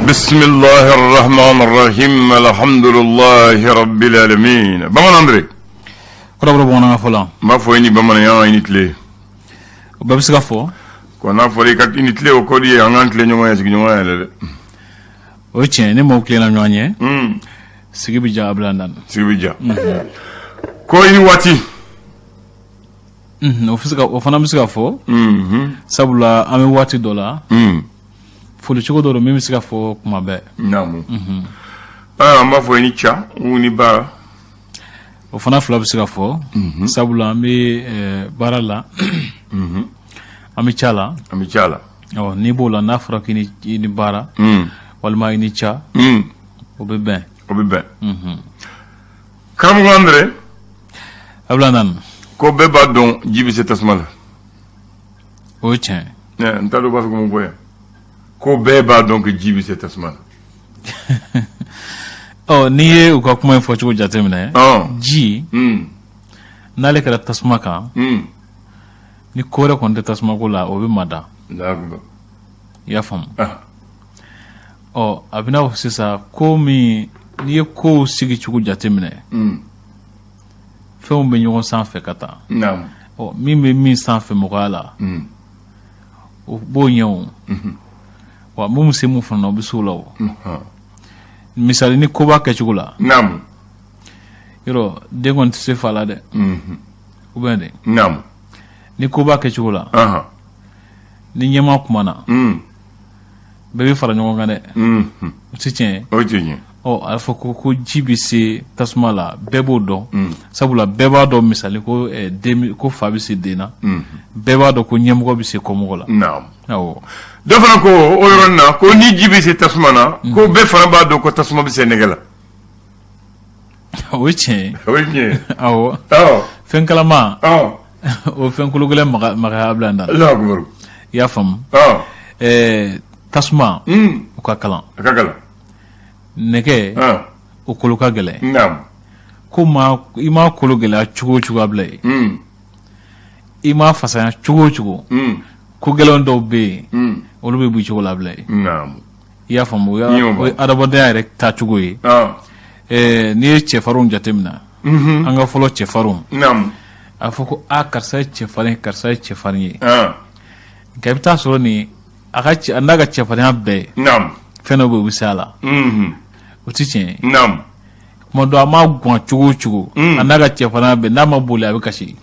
Bisimilahi rahman rahim alhamdulillahi rabbil alamin. Bamanan Andre. Kɔrɔbɔrɔ bamanankan fɔla. N b'a fɔ i ni bamananya, i ni tile. O bɛɛ bɛ se ka fɔ. Ko n'a fɔra i ka i ni tile, o kɔdi ye an k'an tile ɲɔgɔn ye, sigiɲɔgɔn yɛrɛ dɛ. O ye tiɲɛ, ni maaw tilenna ɲɔgɔn ye, sigi bɛ diya, Abila Ndan. Sigi bɛ diya. Ko i ni waati. O fana bɛ se ka fɔ, sabula an bɛ waati dɔ la, foli cogo dɔ don min bɛ se ka fɔ kuma bɛɛ. Naamu. An b'a fɔ i ni ca u ni baara. O fana fila bɛ se ka fɔ, sabula an bɛ baara la, an bɛ ca la. An bɛ ca la. Ɔ, n'i b'o la, n'a fɔra k'i ni baara walima i ni ca, o bɛ bɛn. O bɛ bɛn. Karamɔgɔ Andre. Abila Ndan. Ko bɛɛ b'a dɔn ji bɛ se tasuma la. O ye tiɲɛ. N t'a dɔn u b'a fɛ ka mun fɔ yan. Ko bɛɛ b'a dɔn ko ji bɛ se tasuma la. Ɔ, n'i ye u ka kuma in fɔcogo jateminɛ, ji n'ale kɛra tasuma kan, ni ko wɛrɛ kɔni tɛ tasuma ko la, o bɛ mada. I y'a faamu? Ɔ, a bɛ n'a fɔ sisan ko min, n'i ye kow sigicogo jateminɛ, fɛnw bɛ ɲɔgɔn sanfɛ ka taa. Ɔ, min bɛ min sanfɛ mɔgɔya la, o b'o ɲɛ. O wa, mun bɛ se mun fana na, o bɛ se o la. O misali, ni ko b'a kɛcogo la, yɔrɔ den kɔni tɛ se fa la dɛ, ou bien de? Ni ko b'a kɛcogo la, ni ɲɛmaa kumana, bɛɛ bɛ fara ɲɔgɔn kan dɛ. O tɛ tiɲɛ ye? O ye tiɲɛ ye. Ɔ, a bɛ fɔ ko ji bɛ se tasuma la, bɛɛ b'o dɔn, sabula bɛɛ b'a dɔn, misali, ko den, ko fa bɛ se den na, bɛɛ b'a dɔn ko ɲɛmɔgɔ bɛ se kɔmɔgɔ la. Awɔ. Dɔ fana ko o yɔrɔnin na ko ni ji bɛ se tasuma na, ko bɛɛ fana b'a dɔn ko tasuma bɛ se nɛgɛ la. O ye tiɲɛ ye. O ye tiɲɛ ye. Awɔ. Fɛn kalama, o fɛn kolo gɛlɛn magaya, Abila Ndan. I y'a faamu? Tasuma, o ka kalan. A ka kalan. Nɛgɛ, o kolo ka gɛlɛn. Ko ma, i m'a kolo gɛlɛya cogo o cogo, Abila ye, i m'a fasaya cogo o cogo, ko gɛlɛn dɔw bɛ yen, olu bɛ bɔ cogo la, Abila ye. I y'a faamu? O ye adamadenya yɛrɛ taacogo ye. N'i ye cɛfarinw jateminɛ, an ka fɔlɔ cɛfarinw, a fɔ ko aa, karisa ye cɛfarin, karisa ye cɛfarin ye. Nka i bɛ taa sɔrɔ nin a ka n'a ka cɛfarinya bɛɛ, fɛn dɔ bɛ yen, o bɛ se a la. O tɛ tiɲɛ ye? Tuma dɔ, a ma gan cogo o cogo, a n'a ka cɛfarinya bɛɛ, n'a ma boli, a bɛ kasi.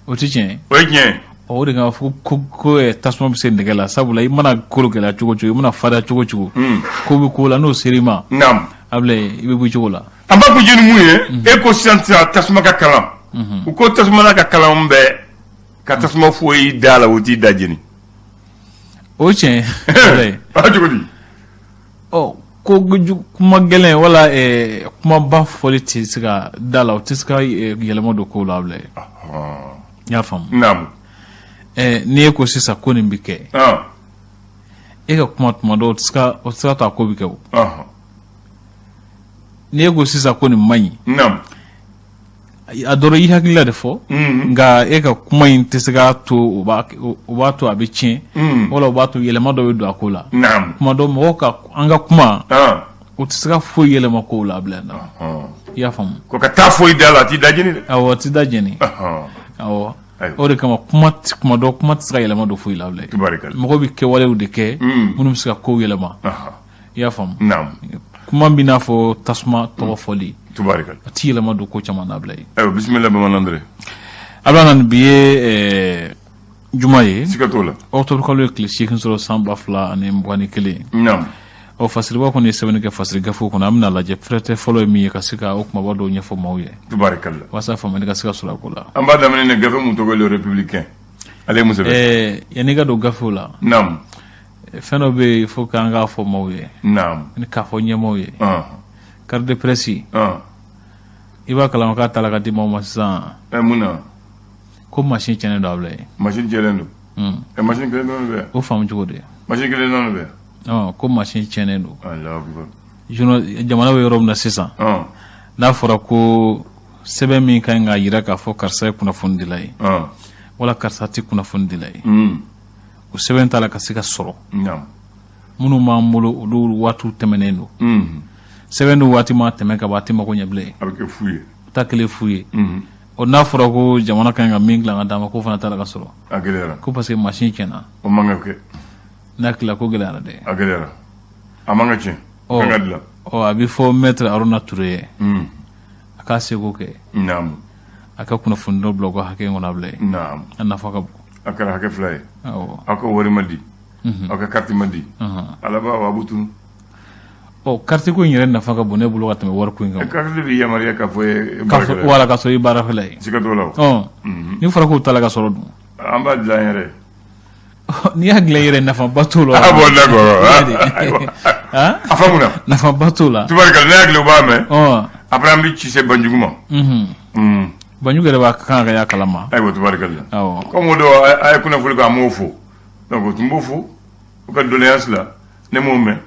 O tɛ tiɲɛ ye? O ye tiɲɛ ye. O de k'a fɔ ko tasuma bɛ se nɛgɛ la, sabula i mana kolo gɛlɛya cogo cogo, i mana farinya cogo cogo, ko bɛ ko la, n'o ser'i ma, Abila, i bɛ bɔ cogo la. An b'a kuncɛ ni mun ye? E ko sisan tasuma ka kalan. U ko tasuma n'a ka kalan bɛɛ, ka tasuma foyi da la, o t'i da jeni. O ye tiɲɛ ye. A cogo di? Ɔ, ko kuma gɛlɛn wala kumaba fɔli tɛ se ka da la, o tɛ se ka yɛlɛma don ko la, Abila ye. I y'a faamu? N'i ye ko sisan ko nin bɛ kɛ, e ka kuma, tuma dɔw, o tɛ se ka to a ko bɛ kɛ. O n'i ye ko sisan ko nin man ɲi, a dɔrɔn i hakilila de fɔ, nka e ka kuma in tɛ se k'a to o b'a to a bɛ tiɲɛ, wala o b'a to yɛlɛma dɔ bɛ don a ko la. Kuma dɔ, mɔgɔw ka, an ka kuma, o tɛ se ka foyi yɛlɛma kow la, Abila. I y'a faamu? Ko ka taa foyi da la, a t'i da jeni dɛ. Awɔ, a t'i da jeni. Awɔ, o de kama kuma dɔ, kuma tɛ se ka yɛlɛma don foyi la, Abila. Mɔgɔ bɛ kɛwalew de kɛ minnu bɛ se ka kow yɛlɛma. I y'a faamu? Kuma b'i n'a fɔ tasuma tɔgɔ fɔli, a tɛ yɛlɛma don ko caman na, Abila ye. Ayiwa, bisimila, Bamanan Andre. Abila, bi ye juma ye. Siga t'o la. Octobre kalo ye tile 8 sɔrɔ san 2021. Ɔ, fasiriba kɔni ye sɛbɛnni kɛ fasiri gafew kɔnɔ. An bɛna lajɛ fɛrɛtɛ fɔlɔ ye min ye, ka se ka o kumaba dɔw ɲɛfɔ maaw ye, walasa faamuyali ka se ka sɔrɔ a ko la. An b'a daminɛ ni gafe mun tɔgɔ Le Républicain. Ale ye mun sɛbɛn? Yanni i ka don gafew la, fɛn dɔ bɛ yen, fo k'an k'a fɔ maaw ye ni k'a fɔ ɲɛmaaw ye. Carte de presse, i b'a kalama k'a tala ka di maaw ma sisan. Mun na? Ko machine tiɲɛnen don, Abila ye. Machine tiɲɛnen don? Machine kelen dɔrɔn de bɛ yan. O faamu cogo di? Machine kelen dɔrɔn de bɛ yan. Ko machine tiɲɛnen don. Jamana bɛ yɔrɔ min na sisan, n'a fɔra ko sɛbɛn min ka ɲi k'a jira k'a fɔ karisa ye kunnafonidila ye wala karisa tɛ kunnafonidila ye, o sɛbɛn t'a la ka se ka sɔrɔ. Minnu b'an bolo, olu waatiw tɛmɛnen don. Sɛbɛn dun waati ma tɛmɛ ka ban, a tɛ mako ɲɛ bilen. A bɛ kɛ fu ye. Ta kelen fu ye. O n'a fɔra ko jamana ka kan ka min dilan ka d'an ma, k'o fana t'a la ka sɔrɔ. A gɛlɛyara. Ko parce que machine tiɲɛna. O man ka kɛ. Ne hakili la ko gɛlɛyara dɛ. A gɛlɛyara, a man ka tiɲɛ. Ɔ kan ka dilan. Ɔ, a bɛ fɔ maître Haruna Ture ye, a k'a seko kɛ, a ka kunnafoni dɔ bila u ka hakɛ kɔnɔ a bila ye. A nafa ka bon. A kɛra hakɛ fila ye. Awɔ. Aw ka wari ma di, aw ka carte ma di, ala b'a a b'u tunu. Ɔ, carte ko in yɛrɛ nafa ka bon ne bolo ka tɛmɛ wari ko in kan. Carte b'i yamaruya k'a fɔ e K'a fɔ wala k'a sɔrɔ i baarakɛla ye. Siga t'o la o. Ɔ, ni fɔra k'o t'a la ka sɔrɔ dun? An b'a dilan yɛrɛ. N'i y'a dilan i yɛrɛ, nafaba t'o la. Ah bon, d'accord. A faamuna. Nafaba t'o la. Tubarikala, ne hakili b'a mɛn. Après an bɛ ci se Banjugu ma. Banjugu yɛrɛ b'a kan ka y'a kalama. Ayiwa, tubarikala. Awɔ. Comme o don a ye kunnafoni kɛ, an m'o fo, donc o tun b'o fo u ka doléance la, ne m'o mɛn.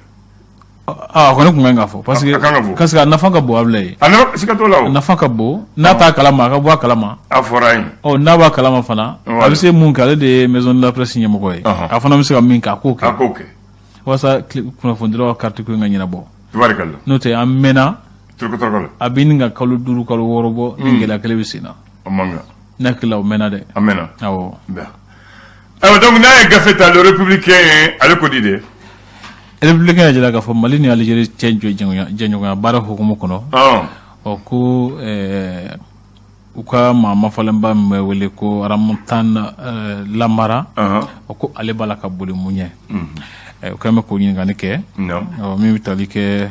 A kɔni tun kan ka fɔ parce que A kan ka fɔ. Parce que a nafa ka bon, Abulaye. A nafa, siga t'o la o. A nafa ka bon, n'a t'a kalama, a ka bɔ a kalama. A fɔra an ye. Ɔ, n'a b'a kalama fana, a bɛ se mun kɛ, ale de ye maison de la presse ɲɛmɔgɔ ye. A fana bɛ se ka min kɛ, a k'o kɛ. A k'o kɛ. Walasa kunnafonidilaw ka carte ko in ka ɲɛnabɔ. Tubarikala. N'o tɛ, an mɛnna. Toroko toroko la. A bɛ nin ka kalo 5, kalo 6 bɔ ni gɛlɛya kelen bɛ sen na. O man kan. Ne hakili la o mɛnna dɛ. A mɛnna. Awɔ. Bien. Ayiwa, donc n'a ye gafe ta, Le Républicain, ale ko di dɛ? Républicain y'a jira k'a fɔ Mali ni Algérie cɛ jɛɲɔgɔnya baara hukumu kɔnɔ. Ɔ, ko u ka maa mafalenba min bɛ wele ko Ramtane Lamamra, o ko ale b'a la ka boli mun ɲɛ? U kɛlen bɛ k'o ɲininkali kɛ. Ɔ, min bɛ tali kɛ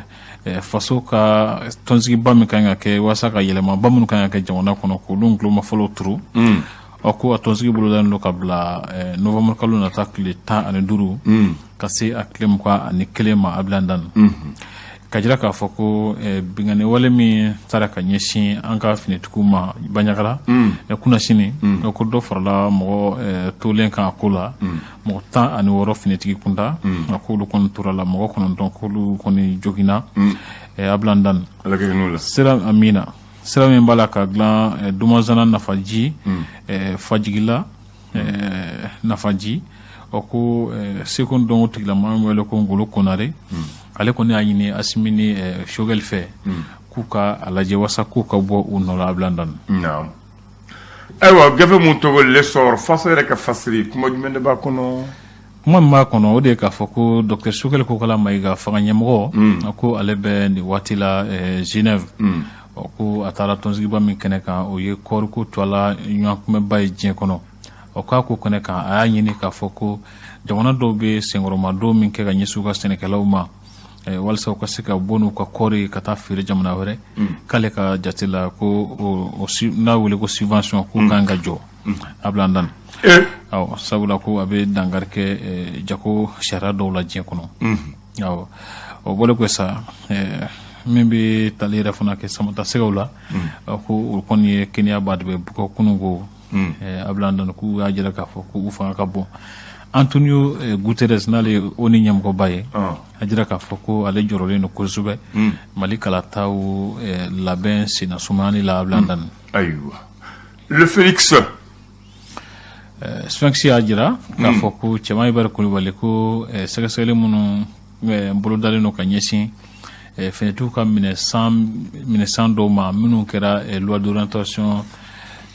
faso ka tɔnsigiba min kan ka kɛ walasa ka yɛlɛmaba minnu kan ka kɛ jamana kɔnɔ, k'olu tuloma fɔlɔ turu. Ɔ, ko a tɔnsigi bolodalen don ka bila novembre kalo nata tile 15 ka se a tile 21 ma. Abilan dan ka jira k'a fɔ ko binkanni wale min taara ka ɲɛsin an ka finitigiw ma Banjagara kunasini, ko dɔ farala mɔgɔ tolen kan a ko la, mɔgɔ 16 finitigi kunda, a k'olu kɔni tora la, mɔgɔ 9 k'olu kɔni joginna. Abilan dan sira amina sira min b'a la ka dilan Dumazana Nafaji Fajigila Nafaji. Ɔ, ko seko ni dɔnko tigilama min wele ko Ngolo Konare, ale kɔni y'a ɲini Asimi ni Choguel fɛ k'u ka a lajɛ walasa k'u ka bɔ u nɔ la. Abilan dan. Ayiwa, gafe mun tɔgɔ L'Essor, faso yɛrɛ ka fasiri, kuma jumɛn de b'a kɔnɔ? Kuma min b'a kɔnɔ, o de ye k'a fɔ ko docteur Choguel Kokala Mayiga, fanga ɲɛmɔgɔ, a ko ale bɛ nin waati la Genève. Ɔ, ko a taara tɔnsigiba min kɛnɛ kan, o ye kɔɔriko tɔla ɲɔgɔnkunbɛnba ye diɲɛ kɔnɔ. Ɔ, k'a ko kɛnɛ kan, a y'a ɲini k'a fɔ ko jamana dɔw bɛ senkɔrɔmadon min kɛ ka ɲɛsin u ka sɛnɛkɛlaw ma walasa u ka se ka bɔ n'u ka kɔɔri ka taa feere jamana wɛrɛ, k'ale ka jate la ko n'a wele ko subvention, k'u kan ka jɔ. Abilan dan. Awɔ, sabula ko a bɛ dankari kɛ jago sariya dɔw la diɲɛ kɔnɔ. Awɔ, o bɔlen kɔ sa, min bɛ tali yɛrɛ fana kɛ samatasɛgɛw la, ko o kɔni ye Kenya ba de bɛ bugɔ kunun ko. Abilan dan, k'u y'a jira k'a fɔ k'u fanga ka bon. Antonio Guterres, n'ale ye ONU ɲɛmɔgɔba ye, a jira k'a fɔ ko ale jɔrɔlen don kosɛbɛ Mali kalataw labɛn senna sumayali la. Abilan dan. Ayiwa, Le Phénix. Sphinx y'a jira k'a fɔ ko Cɛma Ibrahim Kulibali, ko sɛgɛsɛgɛli minnu bolodalen don ka ɲɛsin finitigiw ka minɛsan dɔw ma minnu kɛra loi d'orientation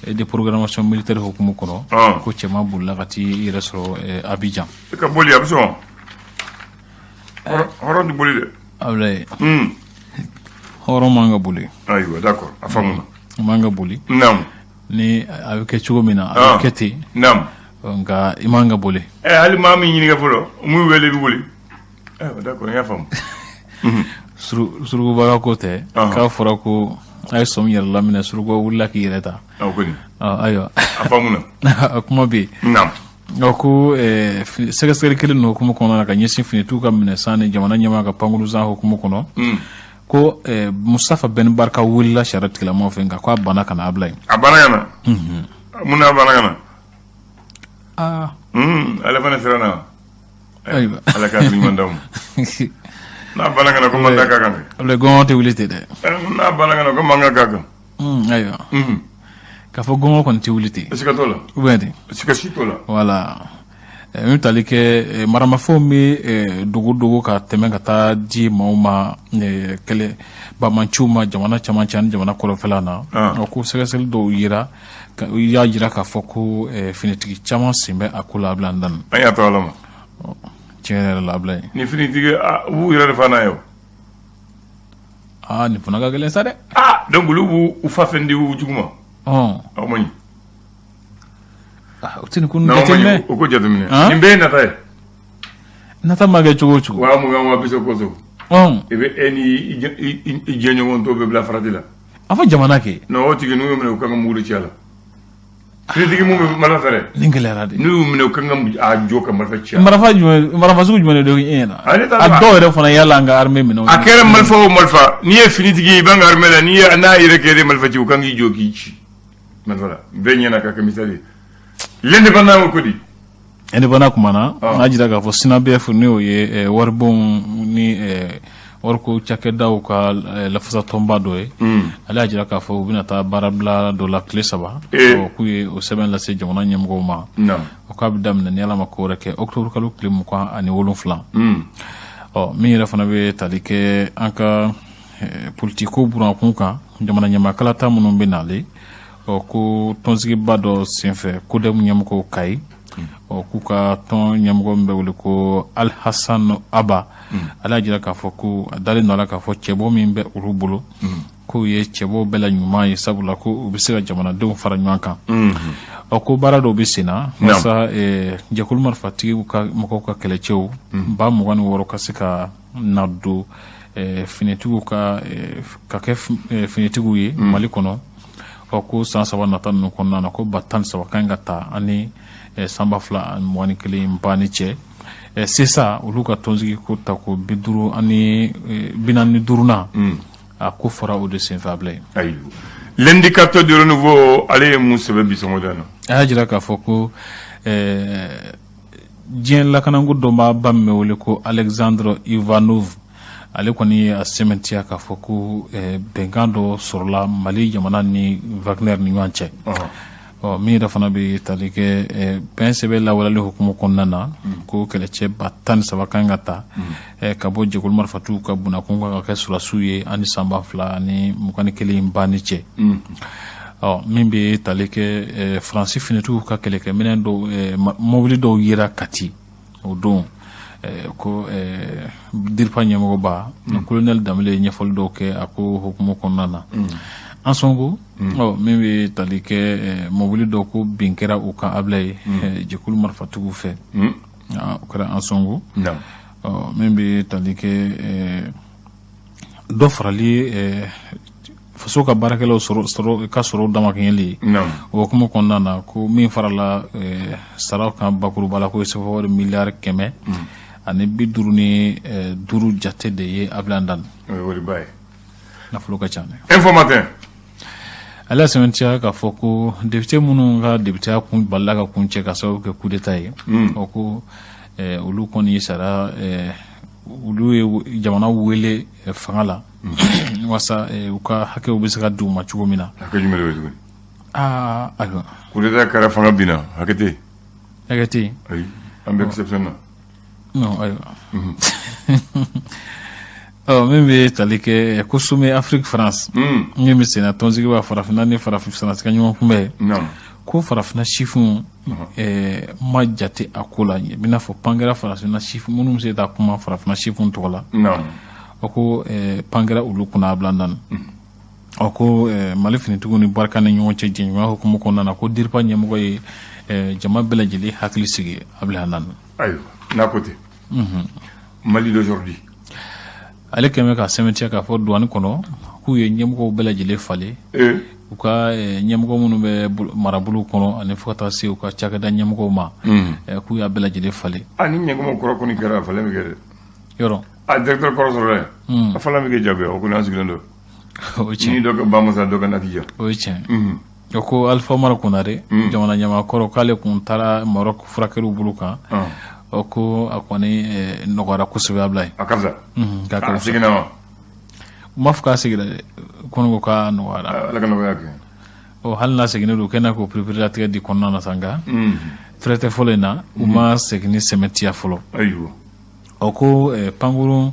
et de programmation militaire hukumu kɔnɔ, ko Cɛma bolila ka t'i yɛrɛ sɔrɔ Abidjan. E ka boli, a bɛ sɔn, hɔrɔn tɛ boli dɛ. Abulaye, hɔrɔn man ka boli. Ayiwa, d'accord, a faamuna. Man ka boli. Ni a bɛ kɛ cogo min na, a bɛ kɛ ten. Nka i man ka boli. Ɛ, hali maa min ɲininka fɔlɔ, mun wele i bɛ boli? Ayiwa, d'accord, n y'a faamu. Surukubaga ko tɛ k'a fɔra ko a ye sɔmi yɛrɛ laminɛ, surukuba wulila k'i yɛrɛ ta. Kɔni. Ayiwa. A faamuna. A kuma bɛ yen. Ko sɛgɛsɛgɛli kelen ninnu hukumu kɔnɔna na ka ɲɛsin finitigiw ka minɛsan ni jamana ɲɛmaa ka pankurunsan hukumu kɔnɔ, ko Mustafa Ben Barka wulila sariya tigilamɔgɔw fɛ, nka ko a banna ka na a bila yen. A banna ka na? Mun na a banna ka na? Aa. Ale fana siranna. Ayiwa. Ala ka hakili ɲuman d'aw ma. N'a banna ka na, ko mankan k'a kan dɛ. Gɔngɔn tɛ wuli ten dɛ. N'a banna ka na, ko mankan k'a kan. Ayiwa, k'a fɔ gɔngɔn kɔni tɛ wuli ten. Siga t'o la. Ou bien ten. Siga si t'o la. Voilà. Min bɛ tali kɛ maramafɛnw bɛ dogo dogo ka tɛmɛ ka taa di maaw ma kɛlɛ banbaanciw ma jamana camancɛ ani jamana kɔrɔnfɛla na. Ko sɛgɛsɛgɛli dɔw yira y'a jira k'a fɔ ko finitigi caman sen bɛ a ko la Ablaye Dan. An y'a to Ala ma. Tiɲɛ yɛrɛ la Ablaye. Ni finitigi u b'u yɛrɛ de fa n'a ye o. Aa nin fana ka gɛlɛn sa dɛ. Aa donc olu b'u fa fɛn di u jugu ma. Aw ma ɲi. O tɛ nin ko ninnu jateminɛ. O ko jateminɛ. Nin bɛɛ ye nata ye. Nata ma kɛ cogo o cogo. 20,000 20 30 kosɔn. I bɛ e ni i jɛɲɔgɔn tɔw bɛ bila farati la. A fɔ jamana kɛ. Non o tigi n'u y'u minɛ u kan ka mugu de ci a la. Finitigi mun bɛ marifa fɛrɛ. Nin gɛlɛyara de. N'u y'u minɛ u kan ka a jɔ ka marifa ci a la. Marifa jumɛn marifa sugu jumɛn de don e ɲɛna. A dɔw yɛrɛ fana yala an ka armée minɛnw. A kɛra marifa o marifa n'i ye finitigi ye i b'an ka armée la n'i ye n'a yɛrɛ kɛ marifa ci u kan k'i jɔ k'i ci marifa la bɛɛ ɲɛna ka kɛ misali ye. L'Indépendant ko di. Indépendant kumana n'a jira k'a fɔ SYNABEF n'o ye waribonw ni wariko cakɛdaw ka lafasatɔnba dɔ ye. Ale y'a jira k'a fɔ u bɛna taa baarabila dɔ la tile 3. K'u ye o sɛbɛn lase jamana ɲɛmɔgɔw ma. O k'a bɛ daminɛ ni Ala ma ko wɛrɛ kɛ octobre kalo tile 27. Ɔ min yɛrɛ fana bɛ tali kɛ an ka politiko burankun kan jamana ɲɛmaakalata minnu bɛ nalen. Ɔ ko tɔnsigiba dɔ senfɛ CODEM ɲɛmɔgɔw Kayi. Ɔ k'u ka tɔn ɲɛmɔgɔ min bɛ wele ko Alhasan Aba. Ale y'a jira k'a fɔ ko a dalen don a la k'a fɔ cɛbɔ min bɛ olu bolo. K'u ye cɛbɔ bɛɛ la ɲuman ye sabula ko u bɛ se ka jamanadenw fara ɲɔgɔn kan. Ɔ ko baara dɔw bɛ sen na. Walasa jɛkulu marifatigiw ka mɔgɔw ka kɛlɛcɛw 26,000 ka se ka na don finitigiw ka kɛ finitigiw ye Mali kɔnɔ. Ɔ ko san 3 nata ninnu kɔnɔna na ko 13,000 kan ka ta ani san 2021 banni cɛ. CSA olu ka tɔnsigi ko ta ko 45nan a ko fɔra o de senfɛ Ablaye. Ayiwa L'indicateur du renouveau ale ye mun sɛbɛn bi sɔgɔmada in na. A y'a jira k'a fɔ ko diɲɛ lakanako dɔnbaaba min bɛ wele ko Alexandre Ivanov ale kɔni ye a sɛmɛntiya k'a fɔ ko bɛnkan dɔ sɔrɔla Mali jamana ni Wagner ni ɲɔgɔn cɛ. Ɔ min yɛrɛ fana bɛ tali kɛ bɛn sɛbɛn lawaleyali hukumu kɔnɔna na ko kɛlɛcɛ 13,000 kan ka ta ka bɔ jɛkulu marifatigiw ka bunakun kan ka kɛ sɔrɔdasiw ye ani san 2021 banni cɛ. Ɔ min bɛ tali kɛ Faransi finitigiw ka kɛlɛkɛminɛn dɔw mobili dɔw yera Kati o don ko DIRPA ɲɛmɔgɔba colonel Danbele ye ɲɛfɔli dɔw kɛ a ko hukumu kɔnɔna na. Ansongo ɔ min bɛ tali kɛ mobili dɔw ko bin kɛra u kan Ablaye jɛkulu marifatigiw fɛ. O kɛra Ansongo. Ɔ min bɛ tali kɛ dɔ farali faso ka baarakɛlaw sɔrɔ ka sɔrɔ damakɛɲɛli ye. O hukumu kɔnɔna na ko min farala saraw kan bakuruba la ko ye CFA wari miliyari 155 jate de ye Ablaye Dan. O ye wariba ye. Nafolo ka ca dɛ. Info Matin. Ale y'a sɛmɛntiya k'a fɔ ko député minnu ka députéya kun balila ka kun cɛ ka sababu kɛ coup d'état ye. Ɔ ko olu kɔni ye sara olu ye jamana wele fanga la. Walasa u ka hakɛw bɛ se ka di u ma cogo min na. Hakɛ jumɛn de bɛ tuguni? Aa ayiwa. Coup d'état kɛra fanga binna hakɛ tɛ yen. Hakɛ tɛ yen. Ayi an bɛ exception na. Non ayiwa. Ɔ min bɛ tali kɛ ko sommet Afrique France. Min bɛ senna tɔnsigiba farafinna ni farafin faransi ka ɲɔgɔn kunbɛn. Ko farafinna sifinw ma jate a ko la i n'a fɔ pan kɛra farafinna sifin minnu bɛ se ka kuma farafinna sifinw tɔgɔ la. O ko pan kɛra olu kunna Ablaye Dan. Ɔ ko Mali finitigiw ni Barkhane ni ɲɔgɔn cɛ jɛɲɔgɔnya hukumu kɔnɔna na ko DIRPA ɲɛmɔgɔ ye jama bɛɛ lajɛlen hakili sigi Ablaye Dan. Ayiwa n'a ko ten. Mali d'aujourd'hui. Ale kɛmɛ ka sɛmɛntiya k'a fɔ douane kɔnɔ k'u ye ɲɛmɔgɔw bɛɛ lajɛlen falen. U ka ɲɛmɔgɔ minnu bɛ marabolo kɔnɔ ani fo ka taa se u ka cakɛda ɲɛmɔgɔw ma. K'u y'a bɛɛ lajɛlen falen. A ni ɲɛmɔgɔ kɔrɔ kɔni kɛra a falen bɛ kɛ dɛ. Yɔrɔ. A directeur kɔrɔ sɔrɔla yen. A falen bɛ kɛ jagoya o kɔni an sigilen don. O ye tiɲɛ. Ni dɔ ka Bamasa dɔ ka Natija. O ye tiɲɛ. O ko Alpha Umaru Konare jamana ɲɛmaa kɔrɔ k'ale kun taara Maroc furakɛliw bolo kan. O ko a kɔni nɔgɔyara kosɛbɛ Ablaye. A ka fisa. K'a ka fisa. A seginna wa? U m'a fɔ k'a seginna dɛ, ko ne ko k'a nɔgɔyara. Ala ka nɔgɔya kɛ. Ɔ, hali n'a seginnen don, kɛ n'a k'o pereperelatigɛ di kɔnɔna na sa, nka traité fɔlɔ in na, u ma segin ni sɛmɛntiya fɔlɔ. Ɔ, ko pankurun,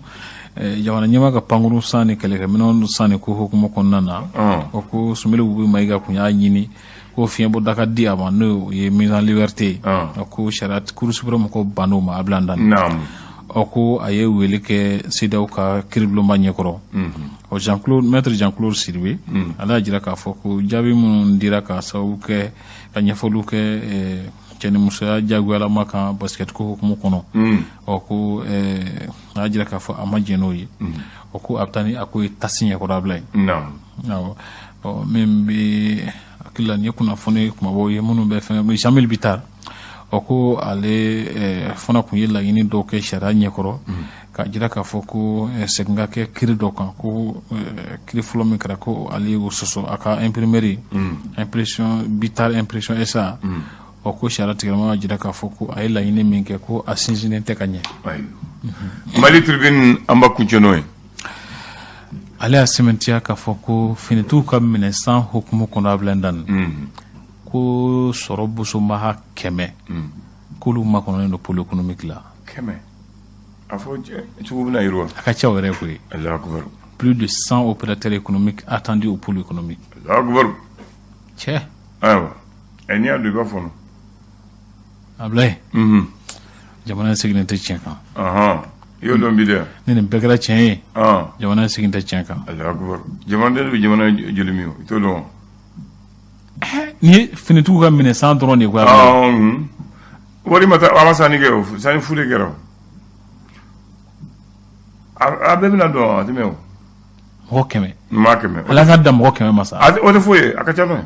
jamana ɲɛmaa ka pankurun san ni kɛlɛkɛminɛnw san ni ko hukumu kɔnɔna na, ɔ, ko Soumeylou Boubèye Maïga kun y'a ɲini ko fiɲɛbɔda ka di a ma, n'o ye mise en liberté ye. Ɔ, ko sariya Cour suprême ko ban'o ma, a dan. Ɔ, ko a ye wele kɛ CEDEAO ka kiiribulonba ɲɛkɔrɔ. Ɔ, Jean Claude, maître Jean Claude Sidibe, ale y'a jira k'a fɔ ko jaabi minnu dira ka sababu kɛ ka ɲɛfɔliw kɛ cɛ ni musoya jagoyalama kan basket ko hukumu kɔnɔ, ɔ, ko a y'a jira k'a fɔ a ma jɛn n'o ye. Ɔ, ko a bɛ taa ni a ko ye TAS ɲɛkɔrɔ, a bila yen. Awɔ. Ɔ, min bɛ hakili la, nin ye kunnafoni kumabaw ye minnu bɛ fɛn. Jeamille Bittar, ɔ, ko ale fana tun ye laɲini dɔw kɛ sariya ɲɛkɔrɔ k'a jira k'a fɔ ko segin ka kɛ kiri dɔ kan, ko kiri fɔlɔ min kɛra, ko ale y'o sɔsɔ, a ka imprimerie Impression Bittar, Impression SA. Ɔ, ko sariya tigɛlama y'a jira k'a fɔ ko a ye laɲini min kɛ, ko a sinsinnen tɛ ka ɲɛ. Mali Tribune, an b'a kuncɛ n'o ye. Ale y'a sɛmɛntiya k'a fɔ ko finitigiw ka minɛ san hukumu kɔnɔ, a bila dan ko sɔrɔ bosomaha 100, k'olu makɔnɔnen don pôle économique la. 100, a fɔ cogo bɛna yiriwa. A ka ca o yɛrɛ koyi. Allahu akbar. Plus de 100 opérateurs économiques attendus au pôle économique. Allahu akbar. Cɛ. Ayiwa, ɛ, n'i y'a don, i b'a fɔ nɔ. Abulaye, jamana in sigilen tɛ tiɲɛ kan. I y'o dɔn bi dɛ. Ni nin bɛɛ kɛra tiɲɛ ye, jamana in sigilen tɛ tiɲɛ kan. Allahu akbar, jamanaden bɛ jamana joli min, i t'o dɔn. Nin ye finitigiw ka minɛ san dɔrɔn de ye koyi. Wari ma taa, a ma sanni kɛ, o sanni fu de kɛra o. A bɛɛ bɛna dɔn, a tɛ mɛn o. Mɔgɔ 100. Maa 100. Ala ka dan mɔgɔ 100 ma sa. O tɛ foyi ye, a ka ca n'o ye.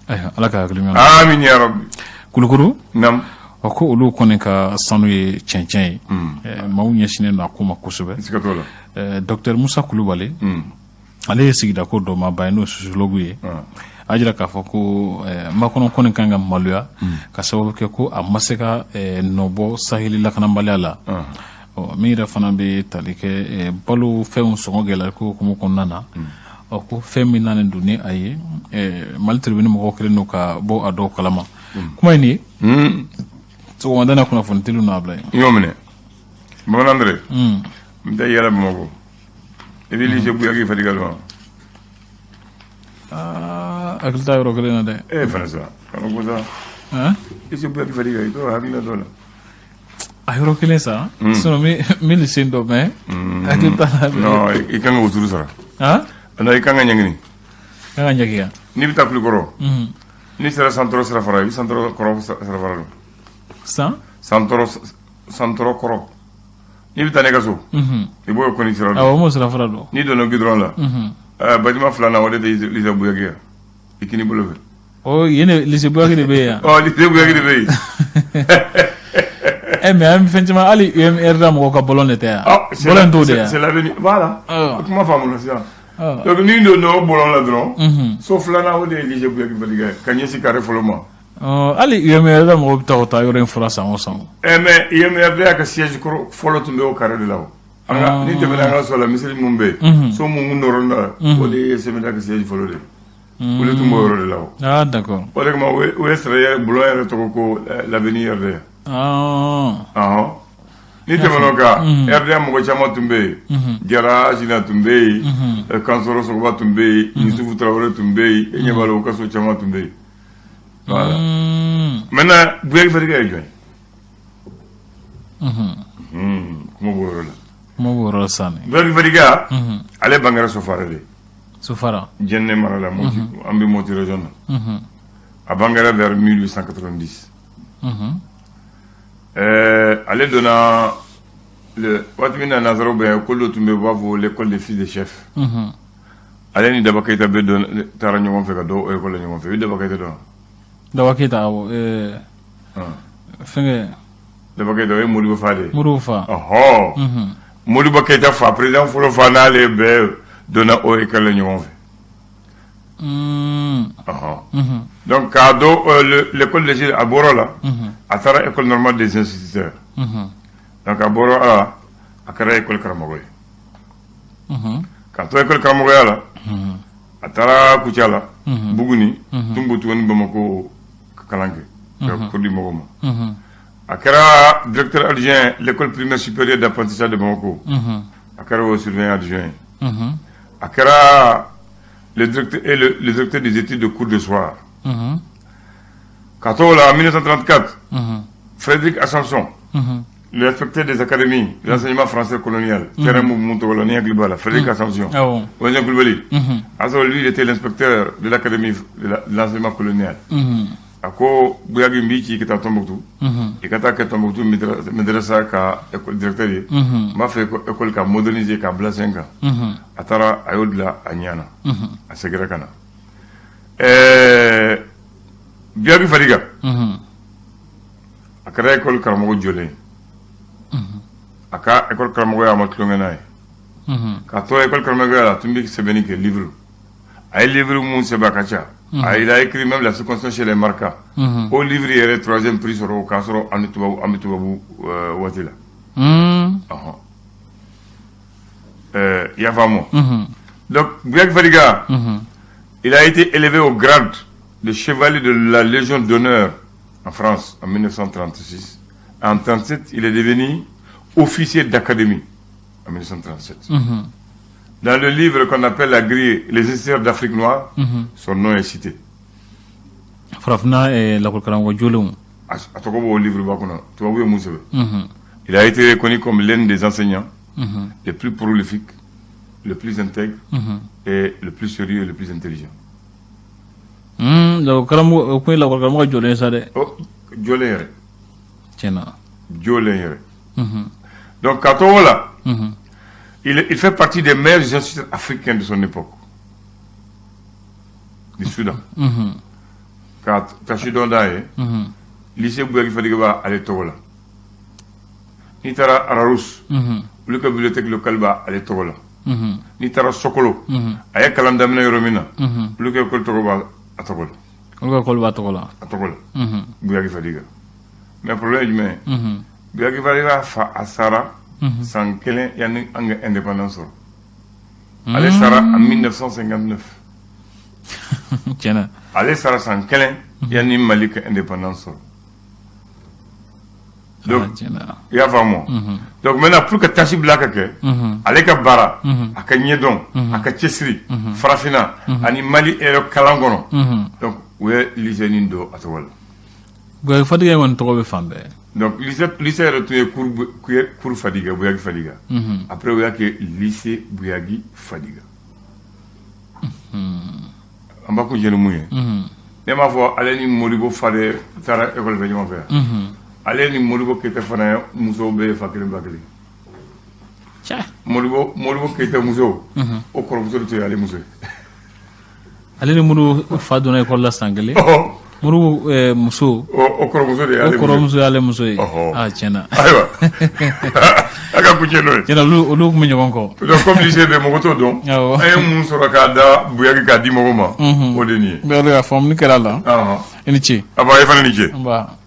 Ayiwa, Ala ka hakili ɲuman. Amin ya rabbi. Kulukuru. Nam. Ɔ, ko olu kɔni ka sanu ye cɛncɛn ye, maaw ɲɛsinnen don a ko ma kosɛbɛ. Siga t'o la. Docteur Musa Kulubali, ale ye sigida ko dɔnmaaba ye, n'o ye sociologue ye. A jira k'a fɔ ko Macron kɔni kan ka maloya ka sababu kɛ ko a ma se ka nɔbɔ saheli lakanabaliya la. Ɔ, min yɛrɛ fana bɛ tali kɛ balo fɛnw sɔngɔ gɛlɛya ko hukumu kɔnɔna na, ɔ, ko fɛn min nanen don ni a ye, Mali Tribune mɔgɔw kɛlen don ka bɔ a dɔw kalama. Kuma in nin ye sɔgɔmada na kunnafoni teliw n'a bila yen. N y'o minɛ, bamanan dɛrɛ. N bɛ taa yala Bamakɔ, i bɛ lycée Bouillaki Fadiga dɔn wa? Aa, hakili t'a yɔrɔ kelen na dɛ. E fana sa, kana ko sa. Lycée Bouillaki Fadiga, i t'o hakili la dɔ la. A yɔrɔ kelen sa, sinon n bɛ lycée dɔn, mais hakili t'a la. Non, i kan ka wotoro sara. Non, i kan ka ɲangini. Kan ka ɲangi yan. N'i bɛ taa Kulukɔrɔ, n'i sera Santɔrɔ sirafara, i bɛ Santɔrɔ kɔrɔ sirafara dɔn. San? Santɔrɔ, Santɔrɔ kɔrɔ. N'i bɛ taa ne ka so, i b'o kɔni sira dɔn. Awɔ, n b'o sirafara dɔn. N'i donna goudron la, bâtiment filanan, o de tɛ lycée Bouillaki ye, i kini bolo fɛ. Ɔ, yen de lycée Bouillaki de bɛ yen yan. Ɔ, lycée Bouillaki de bɛ yen. Ɛ, mais an bɛ fɛn caman, hali UMRDA mɔgɔw ka bɔlɔn de tɛ yan. Bɔlɔn t'o de yan. C'est l'avenir, voilà. Kuma faamu sisan. Donc n'i donna o bɔlɔn la dɔrɔn, so filanan, o de ye lycée Bouillaki Fadiga ye, ka ɲɛsin carré fɔlɔ ma. Hali UMRDA mɔgɔw bɛ taa o taa yɔrɔ in fura san o san. Ɛ, mais UMRDA ka siège kɔrɔ fɔlɔ tun bɛ o carré de la o. An ka ni tɛmɛna an ka so la, misiri mun bɛ yen, so mun nɔrɔ la, o de ye CMDA ka siège fɔlɔ de ye. Olu tun b'o yɔrɔ de la o. Ah, d'accord. O de kama o ye sara bulon yɛrɛ tɔgɔ ko l'avenir RDA. Ɔhɔn. Ni tɛmɛn'o kan, RDA mɔgɔ caman tun bɛ yen. Jara Sina tun bɛ yen, Kansɔrɔ Sogoba tun bɛ yen, Yusufu Tarawele tun bɛ yen, e ɲɛ b'a la, o ka so caman tun bɛ yen. Voilà. Maintenant, Bouillaki Fadiga ye jɔn ye? Kuma b'o yɔrɔ la. Kuma b'o yɔrɔ la sisan. Bouillaki Fadiga, ale bangera Sofara de. Sofara. Jɛnɛ mara la, Moti, an bɛ Moti région na. A bangera vers 1890. Ale donna le waati min na, nanzaraw bɛ école dɔ tun bɛ yen, u b'a fɔ l'école des fils de chef. Ale ni Daba Keyita bɛɛ don taara ɲɔgɔn fɛ ka dɔw école la ɲɔgɔn fɛ. I bɛ Daba Keyita dɔn? Daba Keyita, awɔ. Fɛnkɛ. Daba Keyita, o ye Modibo fa de ye. Modibo fa. Ɔhɔ. Modibo Keyita fa, président fɔlɔ fa, n'ale bɛɛ donna o école la ɲɔgɔn fɛ. Ɔhɔn. Donc k'a dɔn l'école de, a bɔra la, a taara école normale des instituteurs. Donc a bɔra a la, a kɛra école karamɔgɔ ye. K'a to école karamɔgɔya la, A taara Kucala, Buguni, Tunbutu ni Bamakɔ ka kalan kɛ, ka cours di mɔgɔw ma. A kɛra directeur adjoint l'école primaire supérieure d'apprentissage de Bamako. A kɛra o surveillant adjoint ye. A kɛra le directeur et le directeur des études de cours de soir. Ka t'o la, en 1934, Frédéric Assomption, l'inspecteur des académies de l'enseignement français colonial, terrain mun tɔgɔ la ni hakili b'a la, Frédéric Assomption, Ozen Kulibali, a lui, il était l'inspecteur de l'académie de l'enseignement colonial. A ko Buyagi, n b'i ci ka taa Tombouctou, i ka taa kɛ Tombouctou madrasa ka école directeur ye. N b'a fɛ école ka moderniser, k'a bila sen kan. A taara, a y'o dilan, a ɲɛna, a seginna ka na. Buyagi Fadiga, a kɛra école karamɔgɔ jɔlen ye. A ka école karamɔgɔya, a ma tulonkɛ n'a ye. K'a to école karamɔgɔya la, a tun bɛ sɛbɛnni kɛ, livre. A ye livre mun sɛbɛn, a ka ca. Il a écrit même la circoncision chez les Marka. O livre yɛrɛ troisième prix sɔrɔ, o k'a sɔrɔ an ni tubabu, an bɛ tubabu waati la. Ɔhɔn. I y'a faamu? Donc Buyaki Fadiga, il a été élevé au grade de chevalier de la Légion d'honneur en France en 1936. En 1937, il est devenu officier d'académie en 1937. Dans le livre qu'on appelle la grille, Les instituteurs d'Afrique noire, son nom est cité. Farafinna lakɔli karamɔgɔ jolenw. A tɔgɔ b'o livre ba kɔnɔ, tubabu ye mun sɛbɛn. Il a été reconnu comme l'un des enseignants les plus prolifiques, le plus intègre et le plus sérieux et le plus intelligent. Lakɔli karamɔgɔ, o kun ye lakɔli karamɔgɔ jɔlen ye sa dɛ. Oh, jɔlen yɛrɛ. Tiɲɛna. Jɔlen yɛrɛ. Donc k'a to o la, il fait partie des meilleurs instituteurs africains de son époque, du Soudan. Ka tasi dɔn d'a ye, lycée Buyaki Fadiga b'a ale tɔgɔ la. N'i taara Rharous, olu ka bibliothèque locale b'a ale tɔgɔ la. N'i taara Sokolo, a ye kalan daminɛ yɔrɔ min na, olu ka école tɔgɔ b'a a tɔgɔ la. Olu ka école b'a tɔgɔ la. A tɔgɔ la, Buyaki Fadiga. Mais problème ye jumɛn ye? Buyaki Fadiga fa, a sara san 1 yanni an ka indépendance sɔrɔ. Ale sara en 1959. Tiɲɛna. Ale sara san 1 yanni Mali ka indépendance sɔrɔ. Donc tiɲɛna. I y'a faamu? Donc maintenant, pour que tasi bila ka kɛ, ale ka baara, a ka ɲɛdɔn, a ka cɛsiri farafinna ani Mali yɛrɛ kalan kɔnɔ, donc u ye lycée nin don a tɔgɔ la. Buyaki Fadiga kɔni tɔgɔ bɛ fan bɛɛ. Donc lycée yɛrɛ tun ye cours Fadiga, Buyaki Fadiga. Après, u y'a kɛ lycée Buyaki Fadiga. An b'a kun jɛ ni mun ye? Ne m'a fɔ ale ni Modibo Fade taara école fɛ ɲɔgɔn fɛ yan. Ale ni Modibo Keyita fana ye musow bɛɛ ye fa kelen, ba kelen. Cɛ. Modibo Keyita muso, o kɔrɔmuso de tun ye ale muso ye. Ale ni Modibo fa donna école la san 1. Modibo muso. O kɔrɔmuso de O y'ale muso ye. kɔrɔmuso y'ale muso ye. Ɔhɔ. Ah, tiɲɛna. Ayiwa, a ka kuncɛ n'o ye. Tiɲɛna, olu tun bɛ ɲɔgɔn kɔ. Donc comme lycée bɛ, mɔgɔ t'o dɔn. Awɔ. An ye mun sɔrɔ k'a da Buyaki k'a di mɔgɔw ma, o de nin ye. Bɛɛ ka faamuni kɛra a la. Ɔhɔn. I ni ce. A ba, e fana ni ce. Nba.